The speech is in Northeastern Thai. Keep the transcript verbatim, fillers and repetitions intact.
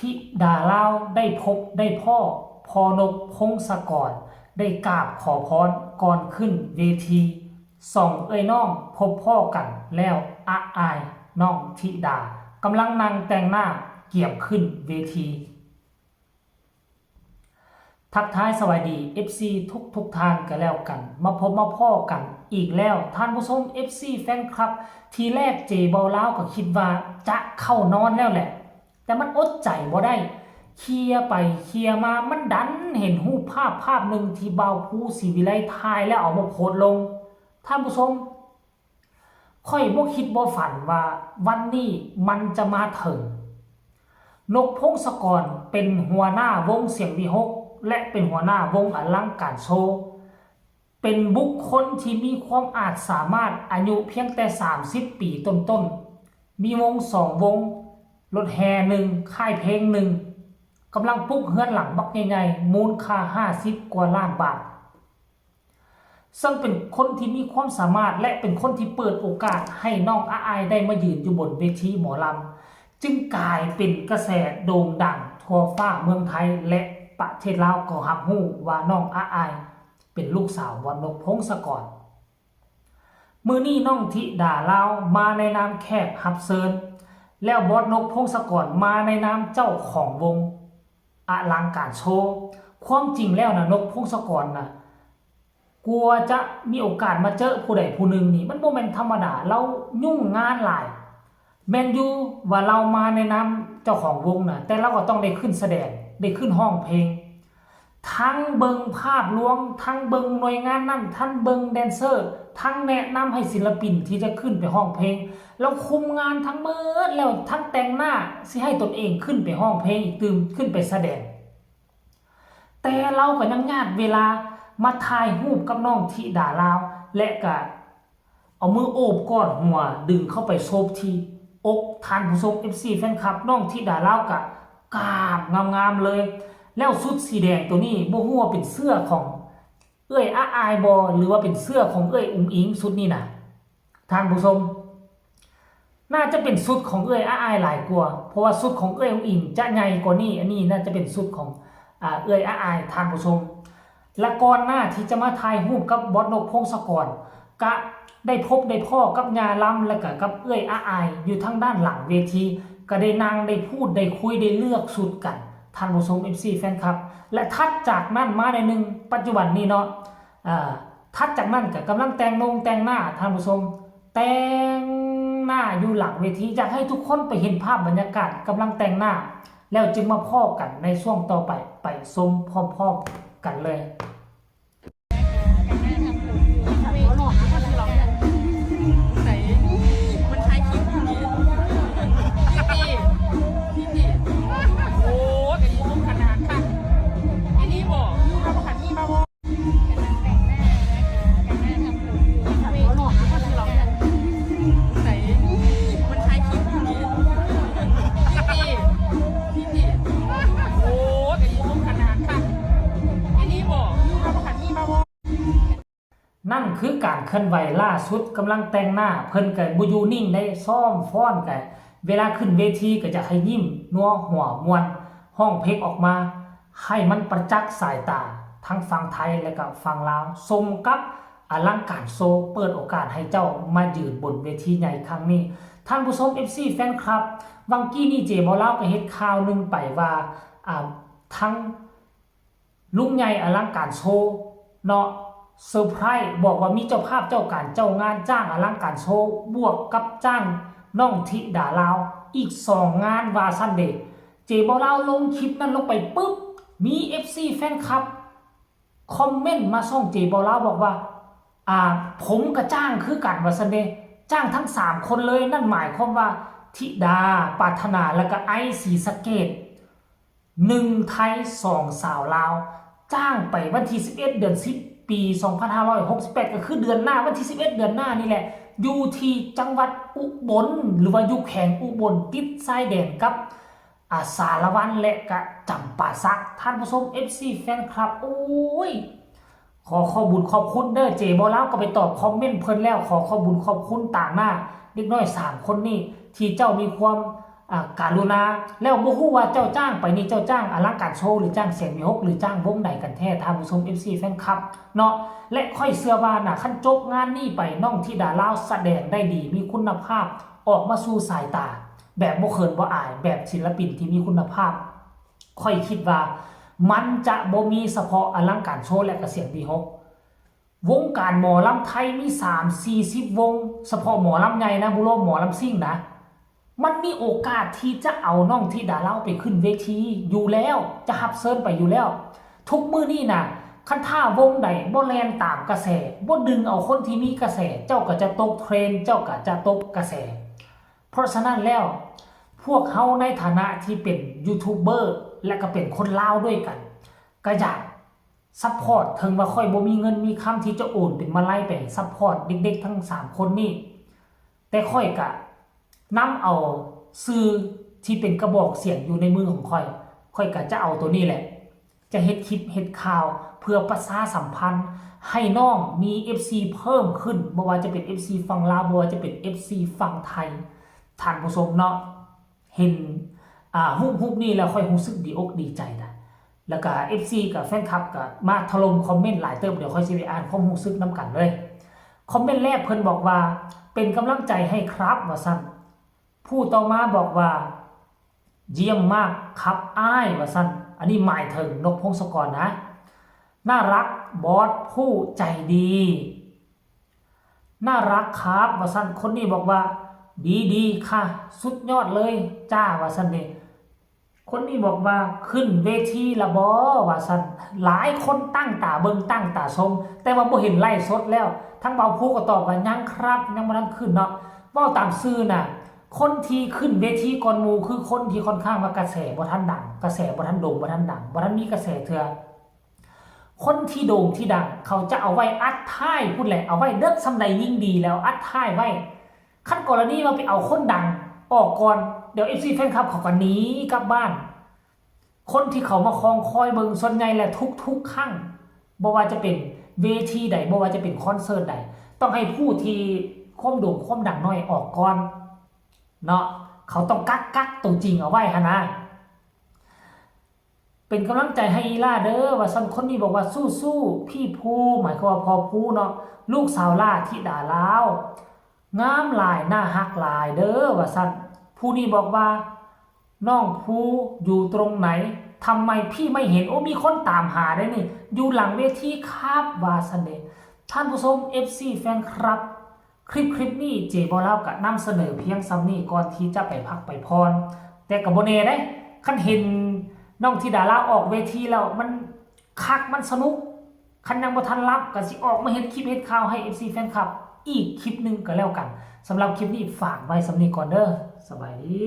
ธิดาลาวได้พบได้พ้อ พอนกพงศกร ได้กราบขอพรก่อนขึ้นเวที สองเอื้อยน้องพบพ้อกันแล้ว อะอาย น้องธิดา กำลังนั่งแต่งหน้าเกียมขึ้นเวที ทักทายสวัสดี เอฟซี ทุกทุกท่านกันแล้วกัน มาพบมาพ้อกันอีกแล้ว ท่านผู้ชม เอฟซี แฟนคลับ ทีแรกเจเบาลาวก็คิดว่าจะเข้านอนแล้วแหละ แต่มันอดใจบ่ได้ เคลียร์ไปเคลียร์มา มันดันเห็นรูปภาพภาพหนึ่งที่บ่าวภูศรีวิไลถ่ายแล้วเอามาโพสต์ลง ท่านผู้ชม ข้อยบ่คิดบ่ฝันว่าวันนี้มันจะมาถึง นกพงศกรเป็นหัวหน้าวงเสียงวิหค และเป็นหัวหน้าวงอลังการโชว์ เป็นบุคคลที่มีความอาจสามารถ อายุเพียงแต่ สามสิบ ปีต้นๆ มีวงสองวง รถแห่หนึ่ง ค่ายเพลงหนึ่ง กำลังปลุกเฮือนหลังบักใหญ่ๆ มูลค่า ห้าสิบ กว่าล้านบาท ซึ่งเป็นคนที่มีความสามารถ และเป็นคนที่เปิดโอกาสให้น้องอะอายได้มายืนอยู่บนเวทีหมอลำ จึงกลายเป็นกระแสโด่งดังทั่วฟ้าเมืองไทย และประเทศลาวก็รับรู้ว่าน้องอะอายเป็นลูกสาวบอสนกพงศกร มื้อนี้น้องธิดาลาวมาในนามแขกรับเชิญ แล้วบอสนกพงศกรมาในนามเจ้าของวงอลังการโชว์ ความจริงแล้วนะ นกพงศกรนะ กว่าจะมีโอกาสมาเจอผู้ใดผู้หนึ่งนี่ มันบ่แม่นธรรมดา ลาวยุ่งงานหลาย แม่นอยู่ว่าลาวมาในนามเจ้าของวงนะ แต่ลาวก็ต้องได้ขึ้นแสดง ได้ขึ้นร้องเพลง ทั้งเบิ่งภาพลวง ทั้งเบิ่งหน่วยงานนั้น ทั้งเบิ่งแดนเซอร์ ทั้งแนะนำให้ศิลปินที่จะขึ้นไปร้องเพลง ลาวคุมงานทั้งหมด แล้วทั้งแต่งหน้า สิให้ตนเองขึ้นไปร้องเพลงอีกตื่ม ขึ้นไปแสดง แต่ลาวก็ยังหยาดเวลามาถ่ายรูปกับน้องธิดาลาว และก็เอามือโอบกอดหัว ดึงเข้าไปโซบที่อก ท่านผู้ชม เอฟซี แฟนคลับ น้องธิดาลาวก็กราบงามๆเลย แล้วชุดสีแดงตัวนี้บ่ฮู้ว่าเป็นเสื้อของเอื้อยอะอายบ่ หรือว่าเป็นเสื้อของเอื้อยอุ๋งอิ๋ง ชุดนี้นะ ท่านผู้ชม น่าจะเป็นชุดของเอื้อยอะอายหลายกว่า เพราะว่าชุดของเอื้อยอุ๋งอิ๋งจะใหญ่กว่านี้ อันนี้น่าจะเป็นชุดของ อ่า เอื้อยอะอาย ท่านผู้ชม และก่อนหน้าที่จะมาถ่ายรูปกับบอสนกพงศกร ก็ได้พบได้พ้อกับย่าลำ และก็กับเอื้อยอะอาย อยู่ทางด้านหลังเวที ก็ได้นั่งได้พูดได้คุยได้เลือกชุดกัน ท่านผู้ชม เอฟซี แฟนคลับ และถัดจากนั้นมาหน่อยหนึ่ง ปัจจุบันนี้เนาะ อ่า ถัดจากนั้นก็กำลังแต่งนงแต่งหน้า ท่านผู้ชม แต่งหน้าอยู่หลังเวที อยากให้ทุกคนไปเห็นภาพบรรยากาศกำลังแต่งหน้า แล้วจึงมาพ้อกันในช่วงต่อไป ไปชมพร้อมๆกันเลย นั่นคือการเคลื่อนไหวล่าสุด กำลังแต่งหน้า เพิ่นก็บ่อยู่นิ่งได้ ซ้อมฟ้อนก็ เวลาขึ้นเวทีก็อยากให้ยิ้มนัวหัวม่วน ร้องเพลงออกมาให้มันประจักษ์สายตา ทั้งฝั่งไทยและก็ฝั่งลาว สมกับอลังการโชว์ เปิดโอกาสให้เจ้ามายืนบนเวทีใหญ่ครั้งนี้ ท่านผู้ชม เอฟซี แฟนคลับ วังกี้นี่เจเบาลาวก็เฮ็ดข่าวหนึ่งไปว่า อ่า ทั้ง ลุงใหญ่อลังการโชว์เนาะ เซอร์ไพรส์ บอกว่ามีเจ้าภาพเจ้าการเจ้างานจ้างอลังการโชว์ บวกกับจ้างน้องธิดาลาว อีกสองงานว่าซั่นเด้ เจเบาลาวลงคลิปนั้นลงไปปุ๊บ มี เอฟซี แฟนคลับ คอมเมนต์มาช่องเจเบาลาวบอกว่า อ่า ผมก็จ้างคือกันว่าซั่นเด้ จ้างทั้งสามคนเลย นั่นหมายความว่าธิดา ปรารถนา แล้วก็ไอซ์ ศรีสะเกษ หนึ่งไทย สองสาวลาว จ้างไปวันที่สิบเอ็ด เดือนสิบ ปีสองพันห้าร้อยหกสิบแปด ก็คือเดือนหน้า วันที่สิบเอ็ด เดือนหน้านี่แหละ อยู่ที่จังหวัดอุบล หรือว่าอยู่แขวงอุบล ติดชายแดนกับ อ่า สารวันและกะจำปาสัก ท่านผู้ชม เอฟซี แฟนคลับ โอ้ย ขอขอบบุญขอบคุณเด้อ เจเบาลาวก็ไปตอบคอมเมนต์เพิ่นแล้ว ขอขอบบุญขอบคุณต่างหน้า เด็กน้อยสามคนนี้ ที่เจ้ามีความ อ่า กรุณา แล้วบ่ฮู้ว่าเจ้าจ้างไปนี่ เจ้าจ้างอลังการโชว์ หรือจ้างเสียงวีหก หรือจ้างวงใดกันแท้ ท่านผู้ชม เอฟซี แฟนคลับเนาะ และข้อยเชื่อว่านะ คันจบงานนี้ไป น้องธิดาลาวแสดงได้ดี มีคุณภาพ ออกมาสู่สายตา แบบบ่เขินบ่อาย แบบศิลปินที่มีคุณภาพ ข้อยคิดว่ามันจะบ่มีเฉพาะอลังการโชว์ และกะเสียงวีหก วงการหมอลำไทยมีสามสี่สิบวง เฉพาะหมอลำใหญ่นะ บ่รวมหมอลำซิ่งนะ มันมีโอกาสที่จะเอาน้องธิดาลาวไปขึ้นเวทีอยู่แล้ว จะรับเชิญไปอยู่แล้ว ทุกมื้อนี้นะ คันถ้าวงใดบ่แล่นตามกระแส บ่ดึงเอาคนที่มีกระแส เจ้าก็จะตกเทรนด์ เจ้าก็จะตกกระแส เพราะฉะนั้นแล้ว พวกเฮาในฐานะที่เป็นยูทูบเบอร์ และก็เป็นคนลาวด้วยกัน ก็อยาก support ถึงว่าข้อยบ่มีเงินมีคำที่จะโอนเป็นมาลัยไป support เด็กๆ ทั้งสามคนนี้ แต่ข้อยกะนำเอาสื่อที่เป็นกระบอกเสียงอยู่ในมือของข้อย ข้อยกะจะเอาตัวนี้แหละ จะเฮ็ดคลิปเฮ็ดข่าวเพื่อประชาสัมพันธ์ให้น้องมี เอฟซี เพิ่มขึ้น บ่ว่าจะเป็น เอฟซี ฝั่งลาว บ่ว่าจะเป็น เอฟซี ฝั่งไทย ท่านผู้ชมเนาะ เห็น อ่า รูป รูปนี้แล้วข้อยรู้สึกดีอกดีใจนะ แล้วก็ เอฟซี กับแฟนคลับก็มาถล่มคอมเมนต์หลายเติบ เดี๋ยวข้อยสิไปอ่านความรู้สึกนำกันเลย คอมเมนต์แรกเพิ่นบอกว่า "เป็นกำลังใจให้ครับ" ว่าซั่น ผู้ต่อมาบอกว่า "เยี่ยมมากครับอ้าย" ว่าซั่น อันนี้หมายถึงนกพงศกรนะ "น่ารักบอสผู้ใจดี" "น่ารักครับ" ว่าซั่น คนนี้บอกว่า "ดีดีค่ะ สุดยอดเลยจ้า" ว่าซั่นเด้ คนนี้บอกว่า "ขึ้นเวทีละบอ" ว่าซั่น หลายคนตั้งตาเบิ่งตั้งตาชม แต่ว่าบ่เห็นไลฟ์สดแล้ว ทั้งเบาภูก็ตอบว่า "ยังครับ ยังบ่ทันขึ้นเนาะ" เว้าตามซื่อน่ะ คนที่ขึ้นเวทีก่อนหมู่คือคนที่ค่อนข้างว่ากระแสบ่ทันดัง กระแสบ่ทันโด่ง บ่ทันดัง บ่ทันมีกระแสเทื่อ คนที่โด่งที่ดัง เขาจะเอาไว้อัดท้ายพุ้นแหละ เอาไว้เดิกส่ำใดยิ่งดี แล้วอัดท้ายไว้ คันกรณีว่าไปเอาคนดังออกก่อน เดี๋ยว เอฟซี แฟนคลับเขาก็หนีกลับบ้าน คนที่เขามาคอยเบิ่งส่วนใหญ่และทุกๆ ครั้ง บ่ว่าจะเป็นเวทีใด บ่ว่าจะเป็นคอนเสิร์ตใด ต้องให้ผู้ที่ความโด่งความดังน้อยออกก่อนเนาะ เขาต้องกัก กักตัวจริงเอาไว้หั้นนะ "เป็นกำลังใจให้อีหล่าเด้อ" ว่าซั่น คนนี้บอกว่า "สู้ๆ พี่ภู" หมายความว่าพ่อภูเนาะ "ลูกสาวหล่าธิดาลาว งามหลาย น่าฮักหลายเด้อ" ว่าซั่น ผู้นี้บอกว่า "น้องภูอยู่ตรงไหน ทำไมพี่ไม่เห็น" โอ้ มีคนตามหาได้นี่ "อยู่หลังเวทีครับ" ว่าซั่นเด้ ท่านผู้ชม เอฟซี แฟนคลับ คลิป คลิปนี้เจบอลาวก็นำเสนอเพียงส่ำนี้ก่อนที่จะไปพักไปผ่อน แต่ก็บ่แน่เด้ คันเห็นน้องธิดาลาวออกเวทีแล้วมันคักมันสนุก คันยังบ่ทันหลับก็สิออกมาเฮ็ดคลิปเฮ็ดข่าวให้ เอฟซี แฟนคลับ อีกคลิปหนึ่งก็แล้วกัน สำหรับคลิปนี้ฝากไว้ส่ำนี้ก่อนเด้อ สบายดี